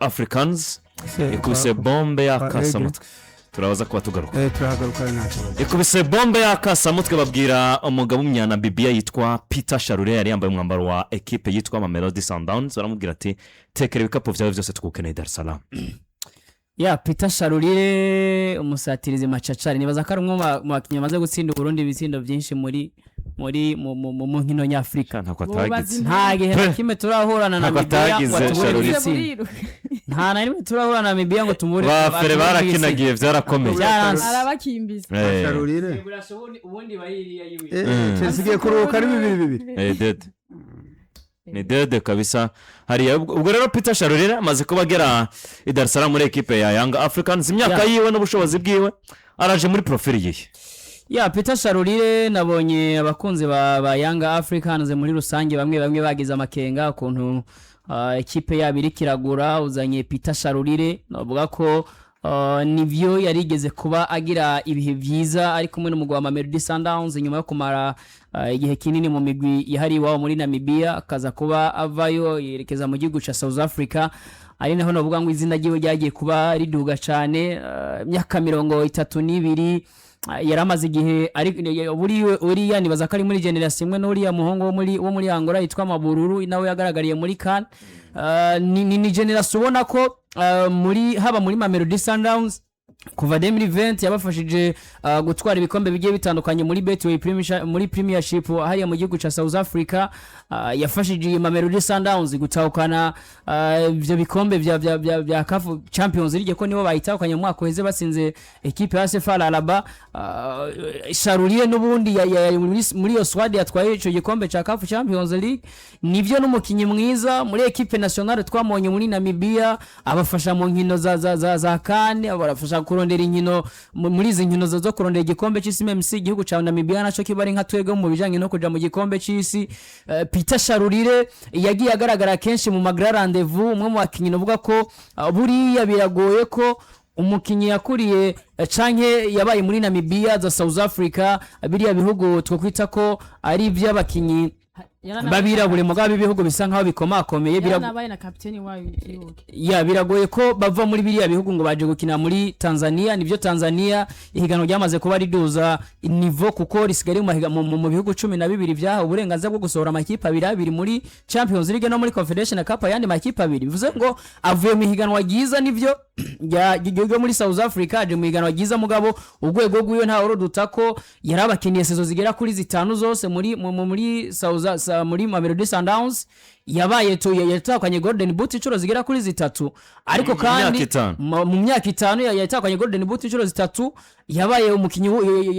Africans ikubise bombe y'akasamutwe. Turabaza kuba tugaruka. Turahagaruka, nta kibazo. Ikubise bombe y'akasamutwe, babwira umugabo w'umunyanamibiya yitwa Peter Shalulile, yari yambaye umwambaro wa ekipe yitwa Mamelodi Sundowns, baramubwira ati: "Tekera ibikapu byawe byose, tugukeneye Dar es Salaam." Ya, Peter Shalulile, umusatirizi macacari, nibaza ko ari umwe mu bakinnyi bamaze gutsinda Uburundi ibitsindo byinshi muri mu nkino nyafurika. Ntabwo Bubaza atagize. Nta gihe na kimwe turahurana na Ntabwo Namibiya ngo atagize atubure Shalulile. ibitsindo. Nta na rimwe turahura na Namibiya ngo tumubure. Ba fere barakinagiye, byarakomeye. Byaranze. Arabakimbiza. Shalulile. Ubundi bayiriya yiwe. Chelsea igiye kuruhuka ari 2-2. Dede ni dede kabisa hariya. Ubwo rero Peter Shalulile amaze kuba agera i Dar es Salaam muri ekipe ya Yanga Africans. Imyaka yiwe n'ubushobozi bwiwe, araje muri profil yihe? Ya, Peter Shalulile, nabonye abakunzi ba Yanga Africans muri rusange bamwe bamwe bagize amakenga ukuntu ekipe yabo iriko iragura, uzanye Peter Shalulile. Navuga ko nivyo, yarigeze kuba agira ibihe byiza ari kumwe n'umugwi wa Mamelodi Sundowns nyuma yo kumara igihe kinini mu migwi yahariye iwabo muri Namibia, akaza kuba avayo yerekeza mu gihugu ca South Africa, ari naho navuga ngo izina ryiwe ryagiye kuba riduga cane. Imyaka 32, yari amaze igihe ari uriya, nibaza ko ari muri génération imwe n'uriya muhungu wo muri Angola yitwa Mabururu, nawe yagaragariye muri CAN. Ni génération ubona ko muri haba muri Mamelodi Sundowns kuva 2020 yabafashije gutwara ibikombe bigiye bitandukanye muri Betway Premiership, muri Premiership hariya mu gihugu ca South Africa. Yafashije iyi Mamelodi Sundowns gutahukana ivyo bikombe vya CAF Champions League, ko nibo bayitahukanye mu mwaka uheze batsinze ekipe ya FAR Rabat. Shalulile n'ubundi muri iyo squad yatwaye ico gikombe ca CAF Champions League. Nivyo, n'umukinyi mwiza muri équipe nationale twamubonye muri Namibia, abafasha mu nkino za CAN, barafasha kurondera inkino muri izi nkino zo kurondera igikombe c'isi MC. Igihugu ca Namibia naco kiba ari nka twebwe mu bijanye no kuja mu gikombe c'isi. Peter Shalulile yagiye agaragara kenshi mu ma grands rendez-vous, umwe mu bakinyi novuga ko buriya biragoye ko umukinyi yakuriye canke yabaye muri Namibia, za South Africa, biriya bihugu twokwita ko ari ivy'abakinyi babirabure, mugabo ibihugu bisa nkaho bikomakomeye. Yaranabaye na kapiteni wayo igihugu. Ya, biragoye ko bava muri biriya bihugu ngo baje gukina muri Tanzania. Nibyo, Tanzania ihiganwa ryamaze kuba riduza niveau, kuko risigaye mu bihugu 12 vyahawe uburenganzira bwo gusohora amakipe abiri abiri muri Champions League no muri Confederation Cup, ayandi makipe abiri. Bivuze ngo avuye mu ihiganwa ryiza, nivyo, ryo muri South Africa, aje mu ihiganwa ryiza, mugabo urwego rw'iyo ntawe ruduta ko yari abakiniye saison zigera kuri zitanu zose muri mu- mu- muri South sa- muri Mamelodi Sundowns. Yabaye tu yatahukanye Golden Boot inshuro zigera kuri zitatu, ariko Mu myaka kandi 5. mu myaka 5 yatahukanye Golden Boot inshuro zitatu, yabaye umukinnyi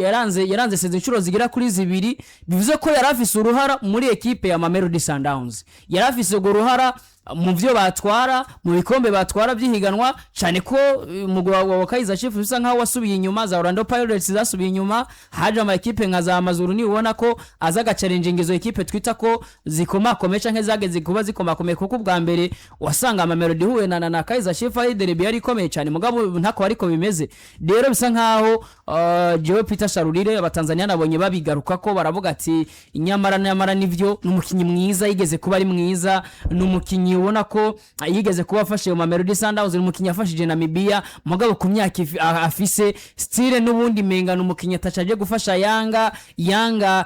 yaranze saison inshuro zigera kuri zibiri. Bivuze ko yari afise uruhara muri ekipe ya Mamelodi Sundowns, yari afise urwo ruhara mu byo batwara, mu bikombe batwara by'ihiganwa, cyane ko umugwi wa Kaizer Chiefs bisa nkaho wasubiye inyuma, za Orlando Pirates zasubiye inyuma, haje ama ekipe nka za Amazuru, ni ubona ko aza agachallenginga izo ekipe twita ko zikomakomeye canke zageze kuba zikomakomeye, kuko ubwa mbere wasanga Mamelodi ihuye na Kaizer Chiefs ari derby yari ikomeye cyane, mugabo ntako ariko bimeze. Rero bisa nkaho jewe Peter Shalulile, abatanzania nabonye babigaruka ko baravuga ati nyamara nivyo, ni umukinnyi mwiza, yigeze kuba ari mwiza, ni umukinnyi ubona ko yigeze kuba afashe mu Mamelodi Sundowns, ni umukinnyi yafashije Namibia, mugabo ku myaka afise, style n'ubundi menga ni umukinnyi atacaje gufasha Yanga. Yanga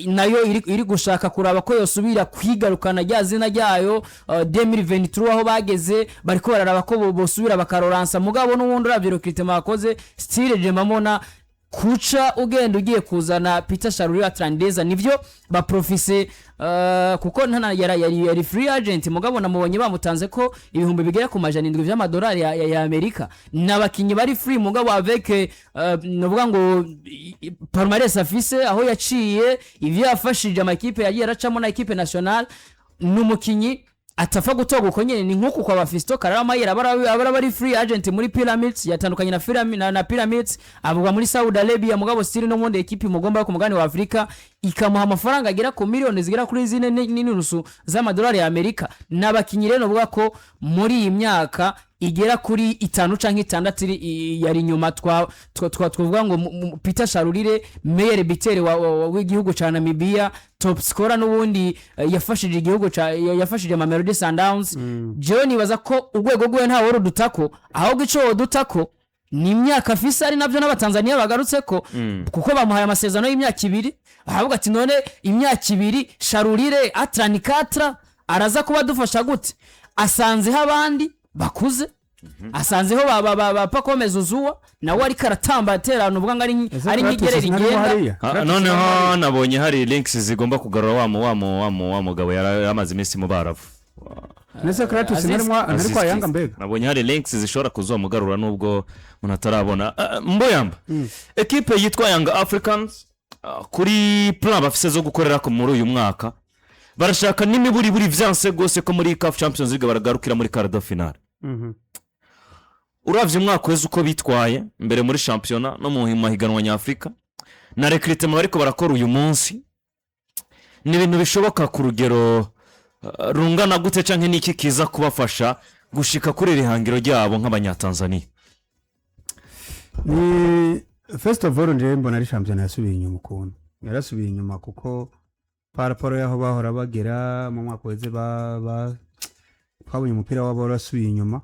nayo iri gushaka kuraba ko yosubira kwigarukana rya zina ryayo 2023 aho bageze, bariko bararaba ko bosubira bakaroransa, mugabo n'ubundi uravye recrutement bakoze, style je mbona kuca ugenda ugiye kuzana Peter Shalulile Trandeza, nivyo baprofise kuko ntana yari free agent, mugabo namubonye bamutanze ko ibihumbi bigera ku 700 vy'amadolari ya Amerika. N'abakinyi bari free, mugabo avec novuga ngo palmarès afise, aho yaciye, ivyo yafashije amakipe yagiye aracamo na équipe nationale, n'umukinyi atapfa gutoga uko nyene. Ni nk'uku kwa Fiston Kalala Mayele, abara bari free agent muri Pyramids, yatandukanye na Pyramids, avugwa muri Saudi Arabia, mugabo still no mundi ekipe mugomba ku mugabane wa Afrika ikamuha amafaranga agera ku miliyoni zigera kuri zine n'inusu z'amadolari ya Amerika. N'abakinyi rero novuga ko muri iyi myaka Igera kuri itanu canke itandatu yari inyuma. Twavuga ngo Peter Shalulile, meilleur buteur w'igihugu ca Namibia, top scorer n'ubundi, yafashije igihugu ca yafashije Mamelodi Sundowns. Jewe nibaza ko urwego rwiwe ntawe rudutako, ahubwo ico wodutako ni imyaka afise, ari nabyo n'Abatanzaniya bagarutse ko kuko bamuhaye amasezerano y'imyaka 2. Baravuga ati: "None imyaka 2 Shalulile à 34 araza kuba adufasha gute?" Asanzeho abandi bakuze, asanzeho ba Pacome Zouzoua, nawe ariko aratamba aterana, uvuga ngo ari nk'igerera igenda. Ah, noneho nabonye hari links zigomba kugarura wa mugabo yari amaze iminsi mu Barabu. Ndetse Kratos Aziz- ntari kwa Yanga mbega? Nabonye hari links zishobora kuzomugarura nubwo umuntu atarabona. Ah, mboyamba ekipe yitwa Yanga Africans, kuri plan bafise zo gukorera ko muri uyu mwaka barashaka n'imiburiburi vyanse rwose ko muri CAF Champions League baragarukira muri quart de finale. Uravye umwaka wese uko bitwaye mbere muri shampiyona no mu mahiganwa nyafurika na recrutement bariko barakora uyu munsi, ni ibintu bishoboka ku rugero rungana gute, canke niki kiza kubafasha gushika kuri iri hangiro ryabo nk'Abanyatanzaniya? Ni first of all, njyewe mbona ari shampiyona yasubiye inyuma ukuntu, yarasubiye inyuma kuko par rapport y'aho bahora bagera mu mwaka weze twabonye umupira wabo warasubiye inyuma.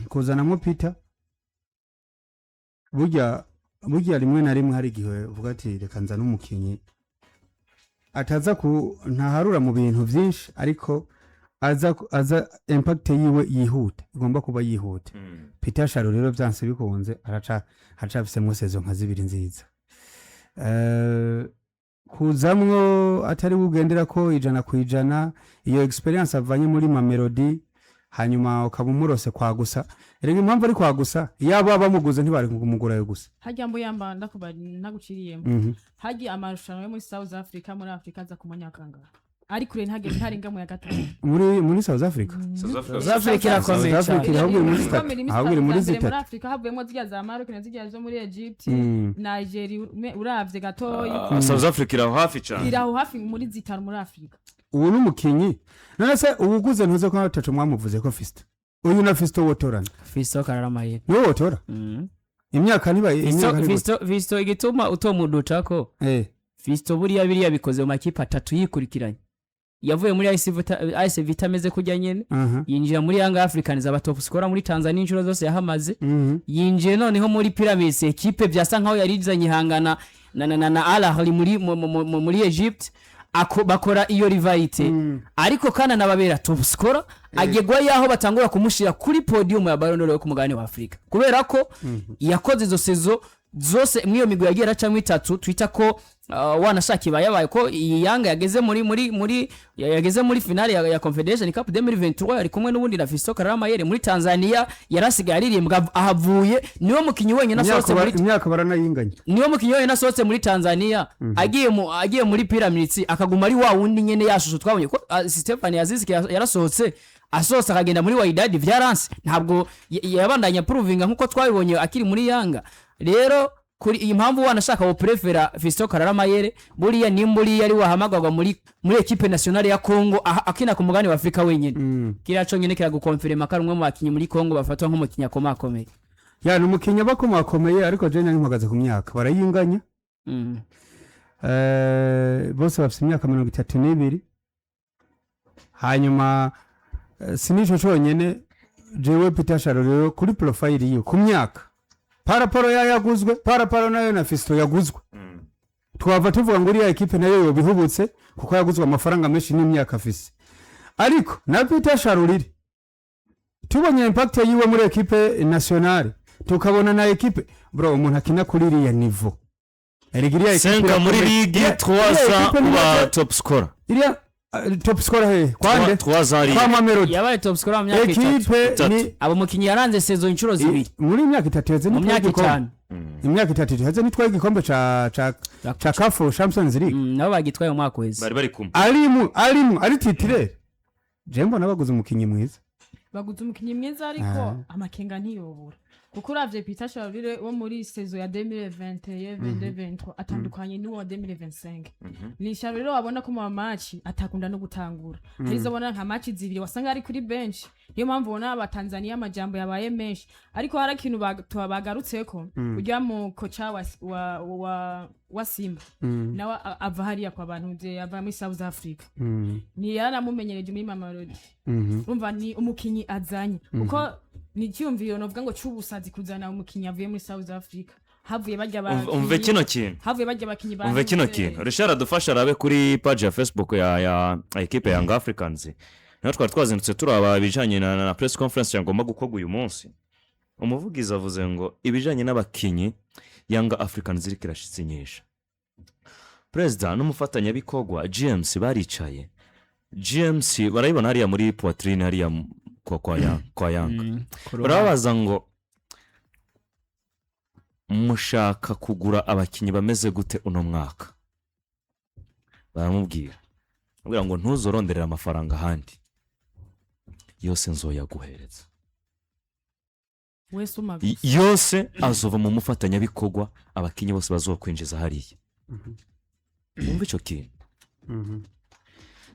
Kuzanamo Peter, burya burya rimwe na rimwe hari igihe uvuga ati: "Reka nzane umukinnyi ataza ku ntaharura mu bintu byinshi, ariko aza impact yiwe yihuta, igomba kuba yihuta." Peter Shalulile rero byanse bikunze araca aracafisemo saison nka zibiri nziza. Kuzamwo atari bugendera ko 100%, iyo experience avanye muri Mamelodi, hanyuma ukaba umurose kwa gusa. Erega impamvu ari kwa gusa, yaba bamuguze ntibari kumugura gusa. Hajya mbuyamba ndakuba ntaguciriyemo. Hajya amarushanwa yo muri South Africa, muri Africa aza ku mwanya wa kangahe? Ari kure, ntage ntarenga mu ya gatanu. Muri South Africa? South Africa irakomeye South Africa cyane. iri ahubwo iri muri Ikomeye, zitatu. iri Ahubwo iri muri zitatu za mbere muri zitatu. Afrika, havuyemo zirya za Maroc na zirya zo muri Egypt. Nigeria uravye gatoyi. Ah, South Africa iri aho hafi cyane. Iri aho hafi muri zitanu muri Afrika. Ubu n'umukinyi none se uwuguze ntuze ko ataco mwamuvuze ko Fiston, uyu na Fiston wotorana? Fiston Kalala Mayele. Niwe wotora imyaka niba imyaka ni gute? Fiston, igituma utomuducako, Fiston buriya biriya bikoze mu makipe atatu yikurikiranye. Yavuye muri AS Vita ameze kujya nyene, yinjira muri Young Africans aba top scorer muri Tanzania inshuro zose yahamaze. Yinjiye noneho muri Pyramids, ekipe byasa nkaho yari izanye ihangana na Al Ahly muri Egypt. Bakora iyo rivalité, ariko kandi anababera top scorer, agegwa yaho batangura kumushira kuri podium ya Ballon d'Or yo ku mugabane wa Afrika, kubera ko yakoze izo saison zose mw'iyo migwi yagiye aracamo itatu. Twita ko wanashaka iba yabaye ko iyi Yanga yageze muri yageze muri finale ya Confederation Cup 2023, ari kumwe n'ubundi na Fiston Kalala Mayele. Muri Tanzania yarasigaye aririmbwa ahavuye, niwe mukinyi wenyine asohotse muri Imyaka baranayinganya. Niwe mukinyi wenyine asohotse muri Tanzania agiye muri Pyramids akaguma ari wa wundi nyene yashusho twabonye ko Stefan Aziz yarasohotse, asohotse akagenda muri Wydad vyaranse, ntabwo yabandanya provinga nkuko twabibonye akiri muri Yanga. Rero kuri iyi mpamvu wanashaka wo prefera Fiston Kalala Mayele, buriya nimba uriya ari wahamagarwa muri équipe nationale ya Congo akina ku mugabane wa Afrika wenyine, kiriya conyene kiragukonfirma ko ari umwe mu bakinyi muri Congo bafatwa nk'umukinyi akomakomeye. Ya, ni umukinnyi aba akomakomeye, ariko jewe nari mpagaze ku myaka barayinganya. Bose bafite imyaka 32. Hanyuma si n'ico conyene, jewe Peter Shalulile rero kuri profile yiwe, ku myaka par rapport yayo yaguzwe, par rapport nayo na Fiston yaguzwe, twava tuvuga ngo uriya ekipe nayo yobihubutse kuko yaguzwe amafaranga menshi n'imyaka afise. Ariko na Peter Shalulile tubonye impact yiwe muri équipe nationale, tukabona na ekipe, bro, umuntu akina kuri iriya niveau. Erega iriya ekipe 5 muri irakomeye. ligue, Iriya 3 ekipe ni uba top scorer. Iriya top scorer hehe? Kwande? 3 ans. Kwa Mamelodi? Yabaye top scorer mu myaka 3. Ekipe Itatu. ni Abo mukinyi yaranze saison inshuro zibiri muri imyaka 3 iheze mu nitwaye myaka igikombe. 5. Imyaka 3 iheze nitwaye igikombe ca CAF Champions League. Nabo bagitwaye mu mwaka uheze. Bari kumwe. Arimu ari titulaire. Je mbona baguze umukinyi mwiza. Baguze umukinnyi mwiza, ariko amakenga ntiyobura. Kuko uravye Peter Shalulile wo muri saison ya 2021 22 23 atandukanye n'uwo wa 2025. Ni Shalulile wabona ko mu match atakunda no gutangura, hari izo ubona nka match zibiri wasanga ari kuri bench. Niyo mpamvu ubona abatanzania amajambo yabaye menshi, ariko hari ikintu bagarutseko ujya mu kocha wa Simba, nawe ava hariya kwa bantu vye, ava muri South Africa, ni yaramumenyereje muri Mamelodi. Urumva ni umukinyi azanye, kuko ni icyumviro novuga ngo c'ubusazi kuzana umukinyi avuye muri South Africa, havuye barya Umve kino kintu. Havuye barya bakinyi ba Umve kino kintu. Richard adufasha arabe kuri page ya Facebook ya ekipe ya Young Africans. Niho twari twazindutse turaba ibijyanye na press conference yagomba gukorwa uyu munsi. Umuvugizi avuze ngo ibijyanye n'abakinyi Young Africans iriko irasinyisha, perezida n'umufatanyabikorwa GMC baricaye. GMC barayibona hariya muri poitrine, hariya kwa Yanga. Barababaza ngo mushaka kugura abakinnyi bameze gute uno mwaka? Baramubwira, baramubwira ngo ntuzoronderere amafaranga ahandi, yose nzoyaguhereza. Wese uma Yose azova mu mufatanyabikorwa, abakinnyi bose bazokwinjiza hariya. Wumva icyo kintu.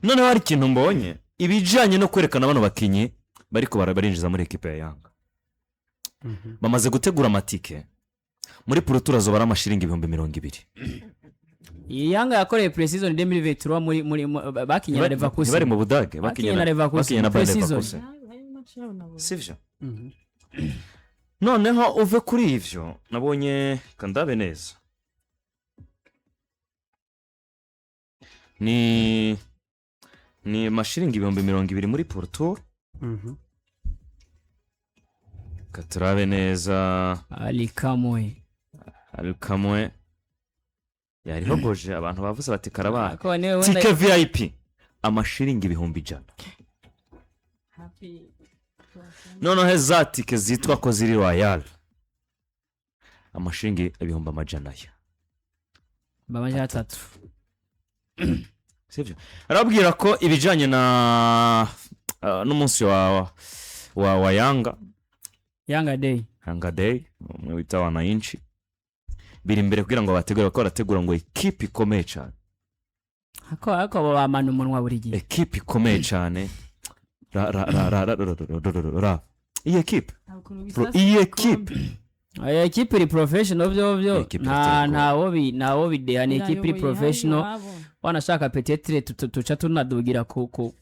Noneho hari ikintu mbonye, ibijyanye no kwerekana bano bakinnyi bariko barinjiza muri ekipe ya Yanga. Bamaze gutegura amatike muri pourtour, azoba ari amashiringi 20,000. Iyi Yanga yakoreye pre-season 2023 muri bakinye na Leverkusen. Ntibari mu Budage? Bakinye na Leverkusen, Bakinye na Bayer pre-season. Leverkusen, sivyo? Noneho uve kuri ivyo, nabonye kandabe neza, ni mashiringi 20,000 muri pourtour. Katurabe neza. Ali Kamwe. Ari kamwe yarihogoje, abantu bavuze bati karabaye. Ariko niwe wenda Tike VIP amashiringi 100,000. Noneho za tike zitwa ko ziri royal, amashiringi 400,000. 300. Sibyo? Arabwira ko ibijyanye na n'umunsi wa Yanga, Yanga Day. Yanga Day, umwe wita wananchi, biri imbere kugira ngo bategure, kuko barategura ngo ekipe ikomeye cyane. Ako abo bamana umunwa buri gihe. Ekipe ikomeye cyane. Ra ra ra ra ra ra ra ra ra ra iyi ekipe, bro, iyi ekipe. Aya ekipe iri professional byo byo. Ekipe Nta irateye ubwoba. Ntawo bideha, ni ekipe iri professional. Wanashaka peut-être tuca tunadugira kuko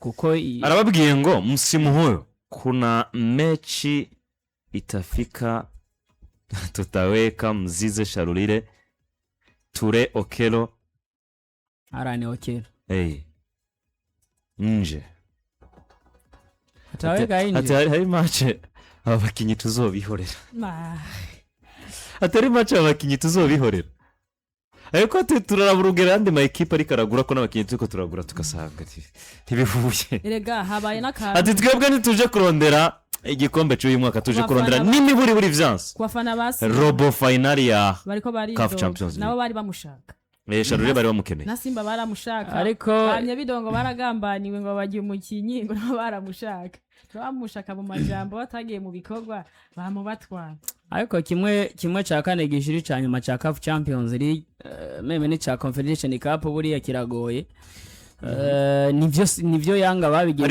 Arababwiye ngo msimu huyo kuna mechi itafika, tutaweka Mzize Shalulile, Ture Okelo Arane Okero. Hey, nje. Ataweka Ati inje. hari match aba bakinyi tuzobihorera. Atari match aba bakinyi tuzobihorera, ariko ati turaraba urugero andi ma ekipe ariko aragura ko n'abakinyi turiko turagura, tugasanga ntibihuye. Erega habaye n'akantu. Ati twebwe ntituje kurondera igikombe cy'uyu mwaka, tuje Ku kurondera bafana n'imiburiburi vyanse ku bafana ba Simba robo finale ya bariko CAF baridoga. Champions Nabo League. bari bamushaka. Shalulile bari bamukeneye. Na Simba baramushaka. Bamye bidongo baragambaniwe ngo bagiye umukinyi, ngo nabo baramushaka, bamushaka mu majambo, batagiye mu bikorwa bamubatwara. Ariko kimwe cya kane gishiri cya nyuma cya CAF Champions League, même ni cya Confederation Cup, buriya kiragoye. Nivyo Yanga babigiye.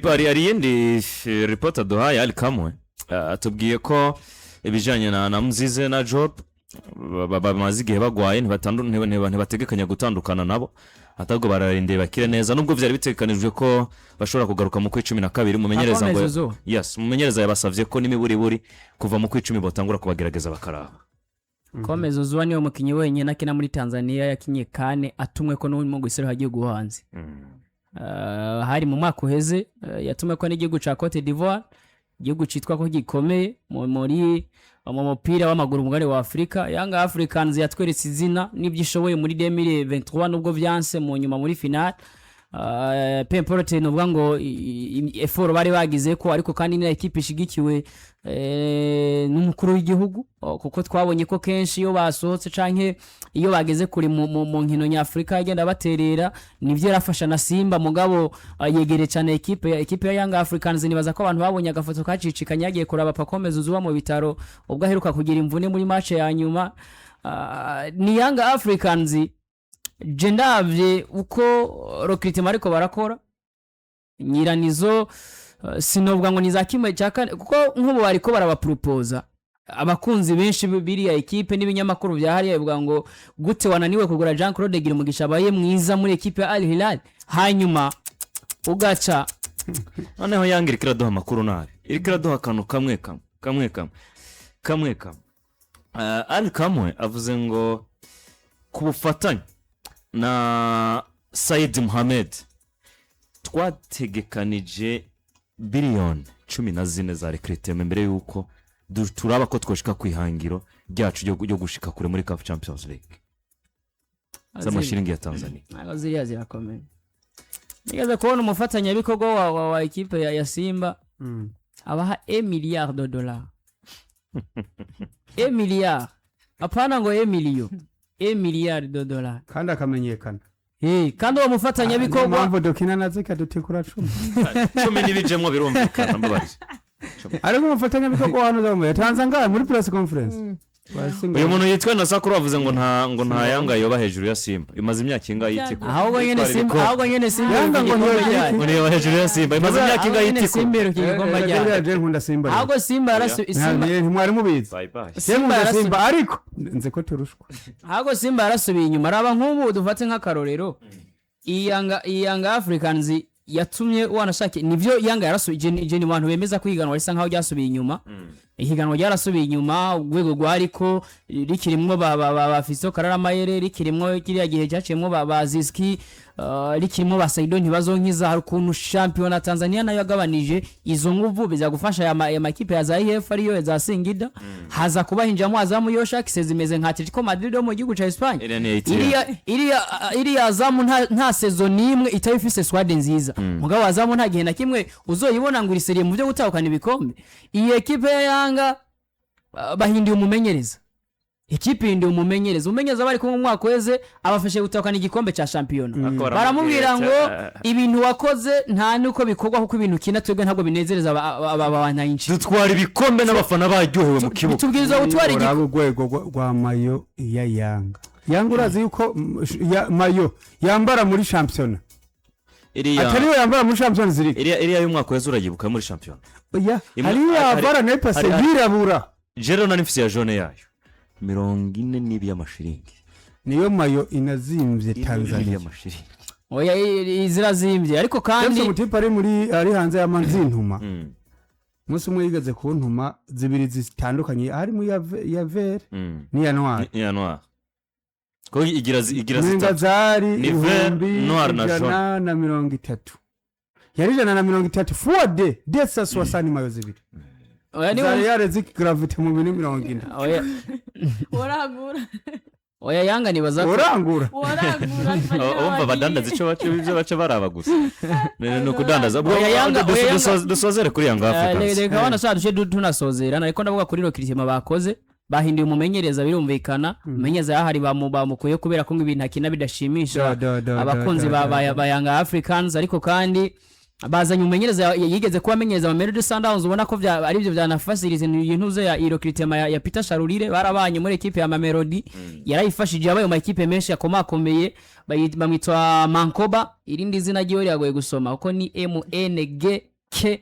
Hari iyindi ripoti aduhaye ari kamwe. Atubwiye ko ibijyanye na Mzize na Job bamaze igihe bagwaye, ntibategekanya gutandukana nabo, ahubwo bararindiriye bakire neza, nubwo byari bitegekanijwe ko bashobora kugaruka mu kwa 12. Umumenyereza ngo Akomeza izuba. Yes, umumenyereza yabasabye ko n'imiburiburi kuva mu kwa 10 batangura kubagerageza bakaraba. Komeza Uzuwa niwe mukinnyi wenyine akina muri Tanzania yakinye kane atumwe ko n'umugwi w'igihugu wo hanze. Hari mu mwaka uheze, yatumwe ko n'igihugu ca Cote d'Ivoire, igihugu citwa ko gikomeye mu mupira w'amaguru mugari wa Afrika. Young Africans yatweretse izina n'ibyo ishoboye muri 2023, nubwo vyanse mu nyuma muri finale. Peu importe, novuga ngo effort bari bagize ko, ariko kandi ni ekipe ishigikiwe n'umukuru w'igihugu, kuko twabonye ko kenshi iyo basohotse canke iyo bageze kure mu nkino nyafurika agenda baterera. Nivyo, yarafasha na Simba, mugabo yegereye cyane ekipe ya Young Africans. Nibaza ko abantu babonye agafoto kacicikanye yagiye kuraba Pacome Zouzoua mu bitaro ubwo aheruka kugira imvune muri match ya nyuma. Ni Young Africans, je ndavye uko recrutement ariko barakora nyiranizo, sinovuga ngo ni za kimwe cya kane, kuko nk'ubu bariko barabapropoza abakunzi benshi biriya ekipe n'ibinyamakuru bya hariya bivuga ngo gute wananiwe kugura Jean Claude Girumugisha abaye mwiza muri ekipe ya Al Hilal, hanyuma ugaca Noneho Yanga iriko iraduha amakuru nabi, iriko iraduha akantu kamwe kamwe kamwe kamwe kamwe kamwe. Ali Kamwe avuze ngo ku bufatanye na Said Muhamed twategekanije biliyoni 14 za recrutement mbere y'uko turaba ko twoshika ku ihangiro ryacu ryo gushika kure muri CAF Champions League, z'amashiringi ya Tanzania. Ntabwo ziriya zirakomeye. Nigeze kubona umufatanyabikorwa wa ekipe ya Simba abaha 1 milliard de dollars, 1 milliard, apana ngo 1 million, 1 milliard de dollars. Kandi akamenyekana. Kandi uwo Niyo mufatanyabikorwa mpamvu dukina na zikadutikura 10. 10 n'ibijemwo, birumvikana, mbabarira. Ariko umufatanyabikorwa wa hano yatanze angahe muri press conference? Uyu muntu yitwa Nasakuru avuze ngo nta Yanga yoba hejuru ya Simba, imaze imyaka ingahe yitikura? Ahubwo nyene Itwara Simba ibikombe. Ahubwo nyene Simba Yanga ngo igikombe ntiyogira ryayo. Ngo niyoba hejuru ya Simba, imaze imyaka ingahe Ahubwo nyene yitikura? Simba iruka igikombe ryayo. Je nkunda Simba rero. Ahubwo Simba Simba Ntimwari mubizi. Bye bye. Je Simba nkunda Simba, ariko nzi ko turushwa. Ahubwo Simba yarasubiye inyuma. Raba nk'ubu dufate nk'akarorero iyi Yanga Africans yatumye wanashaka, nivyo Yanga yarasubiye. Je ni bantu bemeza ko ihiganwa risa nkaho ryasubiye inyuma. Ihiganwa ryarasubiye inyuma, urwego rwariko rikirimwo ba Fiston Kararamayere, rikirimwo kiriya gihe cyaciyemwo ba Ziski, rikirimwo ba Saido Ntibazonkiza. Hari ukuntu shampiyona Tanzania nayo yagabanije izo nguvu, biza gufasha aya makipe ya za IF ariyo za Singida, haza kubahinjamo Azamu yo Sharks zimeze nka Atletico Madrid yo mu gihugu ca Espagne. Iriya ni ATM. Iriya Azamu nta saison n'imwe itaba ifise squad nziza, mugabo Azamu nta gihe na kimwe uzoyibona ngo iriseriye mu byo gutahukana ibikombe. Iyi ekipe ya Yanga, bahinduye umumenyereza, ikipe ihinduye umumenyereza. Umumenyereza bari kumwe mu mwaka weze abafashe gutahukana igikombe cya shampiyona, Ariko baramubwira ngo ati, ibintu wakoze nta nuko bikorwa, kuko ibintu ukina twebwe ntabwo binezereza abanayinshi. Dutwara ibikombe n'abafana baryohewe mu kibuga. Tubwirizwa gutwara igikombe. Uraba urwego rwa maillot ya Yanga. Yanga urazi yuko maillot yambara muri shampiyona Iriya atari yo yambara muri Champions League. Iriya y'umwaka weze urayibuka muri shampiyona? Oya, Imwe- hariyo yambara nayo pase yirabura. Jero nari mfise ya jaune yayo, 42 y'amashiringi. Niyo maillot inazimvye 42 Tanzania. y'amashiringi. Oya, zirazimbye ariko kandi James umutipe ari muri ari hanze y'amanzintuma. Umunsi umwe yigeze kuntuma zibiri zitandukanye, harimo iya vert n'iya noir. Ni ya noir ko igira Nenga zitatu. zari Ni vert, ibihumbi noir na 130, yari 130 fois deux, 260, maillots zibiri Oya, ni zari yareze gravité mu bintu 40. Oya. Urangura. Oya, Yanga nibaza ko Urangura. Urangura. Umva, badandaza icyo baca, ibyo baca baraba gusa ni ukudandaza. Ubwo Oya, oya, Yanga- dusozere kuri Yanga Africans. Reka wana duce tunasozera, ariko ndavuga kuri recrutement bakoze. Bahinduye umumenyereza, birumvikana. Umumenyereza yahari bamukuye kubera ko ngo ibintu akina bidashimisha Do, do, do, abakunzi do, do, do. ba Yanga Africans. Ariko kandi bazanye umumenyereza yigeze kuba amenyereza Mamelodi Sundowns, ubona ko aribyo byanafasiriza intuze ya recrutement ya Peter Shalulile. Barabanye muri ekipe ya Mamelodi, yarayifashije, yabaye mu makipe menshi akomakomeye. Bamwitwa Mankoba, irindi zina ryiwe riragoye gusoma kuko ni MNGK,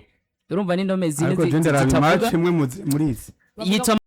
urumva n'indome zine Ariko je ndaraba zitavuga. i match imwe muri izi. Yitwa